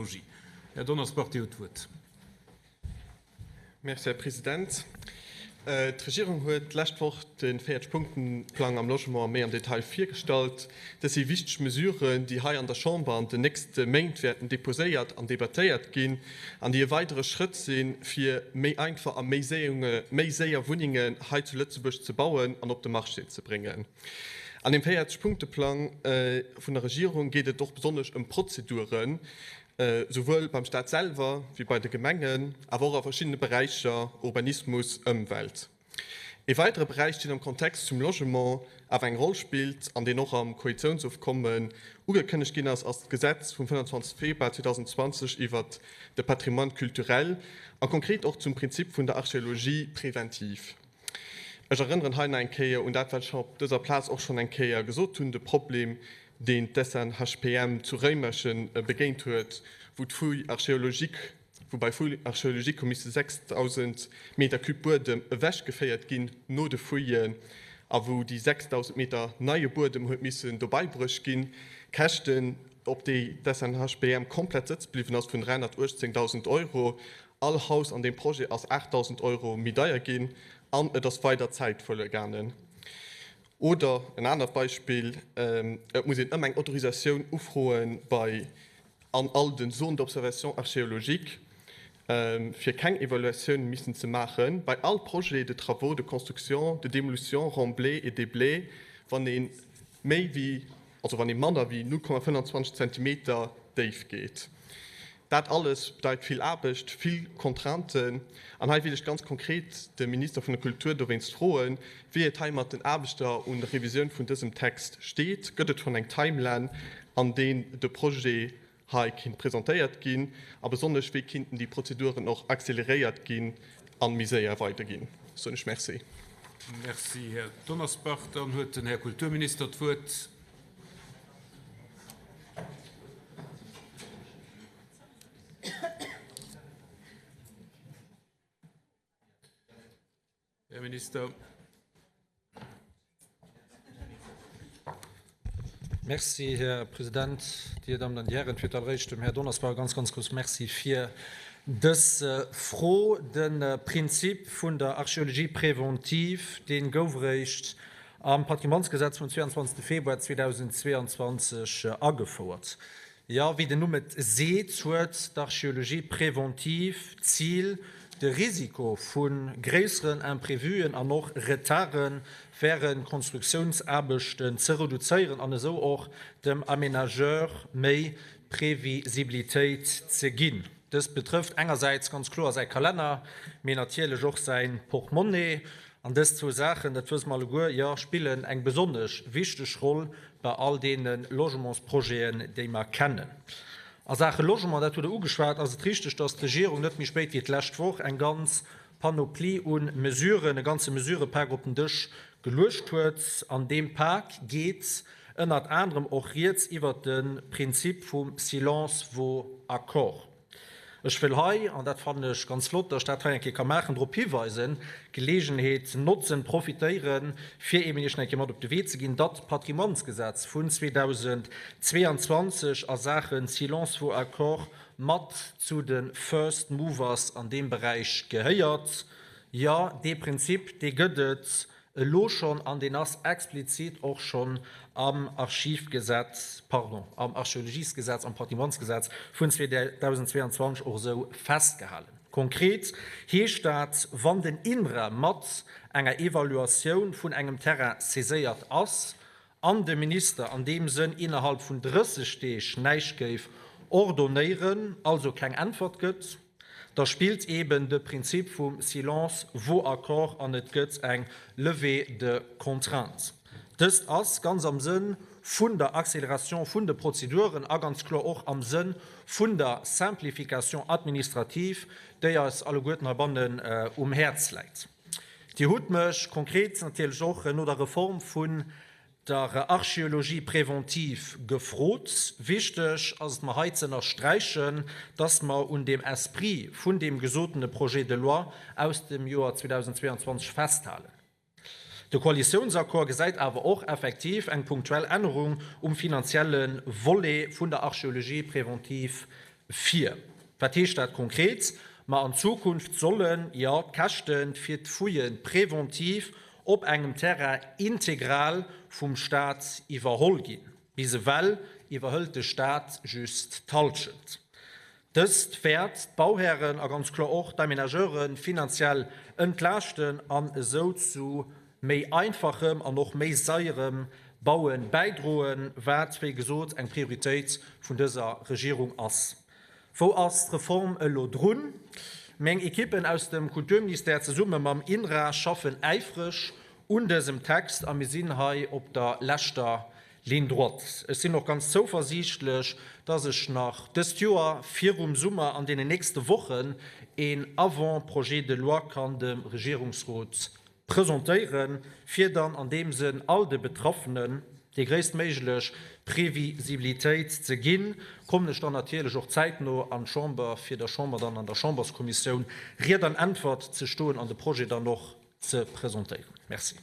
Archéologie. Här Donnersbach, Dir hutt d'Wuert. Merci, Här President. D'Regierung huet d'lescht Woch de 40 Punkten-Plang am Logement méi am Detail virgestallt. Dës si wichteg Mesuren, déi hei an der Chamber an den nächste Méint wäerten deposéiert an debattéiert ginn an déi e weidere Schrëtt sinn, fir méi einfach a méi séier Wunnengen hei zu Lëtzebuerg ze bauen an op de Marché ze bréngen. An deem 40 Punkte-Plang vun der Regierung geet et och besonnesch ëm Prozeduren, souwuel beim Staat selwer wéi bei de Gemengen, awer och a verschiddene Beräicher, Urbanismus, Ëmwelt. Ee weidere Beräich, deen am Kontext zum Logement awer eng Roll spillt an deen och am Koalitiounsofkommen ugekënnegt ginn ass, ass d'Gesetz vum 25 Februar 2020 iwwert de Patrimoine culturel a konkret och zum Prinzip vun der Archéologie préventive. Ech erënneren hei nach eng Kéier un dat, wat ech op dëser Plaz och schonn eng Kéier gesot hunn, de Problem, deen d'SNHPM zu Réimerschen begéint huet, wou d'Fouille archéologique, wou bei Fouille archéologique hu misse 6.000 Meter Cube Buedem ewechgeféiert ginn no de Fouillen a wou déi 6.000 Meter neie Buedem huet missen dobei bruecht ginn. Käschten, op déi d'SNHPM komplett sëtze bliwwen ass, vun 318.000 Euro. All Haus an deem Projet ass 8.000 Euro méi deier ginn an et ass weider Zäit verluer gaangen. Oder en anert Beispill, Et muss een ëmmer eng Autorisatioun ufroe bei an all den Zones d'observation archéologique, fir keng Evaluatioun missen ze maache bei all Projet de travaux de construction, de démolition, remblai et déblai, wann ee méi wéi, also wann ee manner wéi 0,25 Zentimeter déif geet. Dat alles bedeit vill Aarbecht, vill Contrainten. An hei wéilt ech ganz konkret de Minister vun der Kultur dowéinst froen, wéi et hei mat den Aarbechter un der Revisioun vun dësem Text steet. Gëtt et schonn eng Timeline, an deen de Projet hei kinnt presentéiert ginn? A besonnesch, wéi kinnten déi Prozeduren och acceleréiert ginn a méi séier weiderginn? Soen ech Merci. Merci, Här Donnersbach. Dann huet den Här Kulturminister d'Wuert. Här Minister. Merci, Här President, Dir Dammen an Dir Hären. Fir d'alleréischt dem Här Donnersbach e ganz, ganz grousse Merci fir dës Fro. De Prinzip vun der Archéologie préventive, dee gouf eréischt am Patrimoinesgesetz vum 22. Februar 2022 agefouert. Jo, wéi den Numm et seet, huet d'Archéologie préventive d'Zil, de Risiko vu gréisseren Imprévuen an och Retarde während Konstruktiounsaarbechten ze reduzéieren an esou och dem Aménageur méi Previsibilitéit ze ginn. Dëst betrëfft engersäits ganz kloer säi Kalenner, mee natierlech och säi Portmonnaie. An dës zwou Saachen, dat wësse mer alleguer, jo, spillen eng besonnesch wichteg Roll bei all deene Logementsprojeten, déi mer kennen. A Saache Logement, dat hutt Der ugeschwat, ass et richteg, dass d'Regierung net méi spéit wéi d'lescht Woch eng ganz Panoplie u Mesuren, e ganze Mesurepak op den Dësch geluecht huet. An deem Pak geet ënnert anerem och rieds iwwert de Prinzip vum Silence vaut accord. Ech wëll hei, an dat fannen ech ganz flott, dass ech dat hei eng Kéier ka maachen, drop hiweisen, d'Geleegenheet notzen, profitéieren, fir eben Iech nach eng Kéier mat op de Wee ze ginn, datt d'Patrimoinesgesetz vun 2022 a Saache Silence vaut accord mat zu de First Movers an deem Beräich gehéiert. Jo, dee Prinzip, dee gëtt et elo schonn an deen ass explizit och schonn am Archivgesetz, pardon, am Archeologiesgesetz, am Patrimoinesgesetz vun 2022 och esou festgehalen. Konkret heescht dat, wann den INRA mat enger Evaluatioun vun engem Terrain saiséiert ass an de Minister an deem Sënn innerhalb vun 30 Deeg näischt géif ordonnéieren, also keng Äntwert gëtt, Da spillt eeben de Prinzip vum Silence vaut accord an et gëtt eng Levée de contrainte. Dëst ass ganz am Sënn vun der Accélération vun de Prozeduren a ganz kloer och am Sënn vun der Simplification administrative, déi eis alleguerten heibannen um Häerz läit. Dir hutt mech konkret natierlech och no der Reform vun der Archéologie préventive gefrot. Wichteg ass et mer hei ze ënnersträichen, dass mer un deem Esprit vun deem gesotene Projet de loi aus dem Joer 2022 festhalen. De Koalitiounsaccord gesäit awer och effektiv eng punktuell Ännerung um finanzielle Volet vun der Archéologie préventive. Vir. Wat heescht dat konkret? Ma an Zukunft sollen, jo, d'Käschte fir d'Fouille préventive op engem Terrain integral vum Staat iwwerholl ginn. Bis ewell iwwerhëlt de Staat just d'Hallschent. Dëst wäert d'Bauhären a ganz kloer och d'Aménageure finanziell entlaaschten an esou zu méi einfachem an och méi seierem Baue bäidroen, wat, wéi gesot, eng Prioritéit vun dëser Regierung ass. Wou ass d'Reform elo drun? Meng Ekippen aus dem Kulturministère zesumme mam INRA schaffen äifreg un dësem Text a mir sinn hei op der leschter Ligne droite. Ech sinn och ganz zouversiichtlech, dass ech nach dëst Joer virum Summer an deenen nächste Wochen een Avant-projet de loi kann dem Regierungsrot presentéieren, fir dann an deem Sënn all de Betraffenen déi gréisstméiglech Previsibilitéit ze ginn, kommen ech dann natierlech och zäitno an d'Chamber, fir der Chamber dann an der Chamberskommissioun Ried an Äntwert ze stoen an de Projet dann och ze presentéieren. Merci.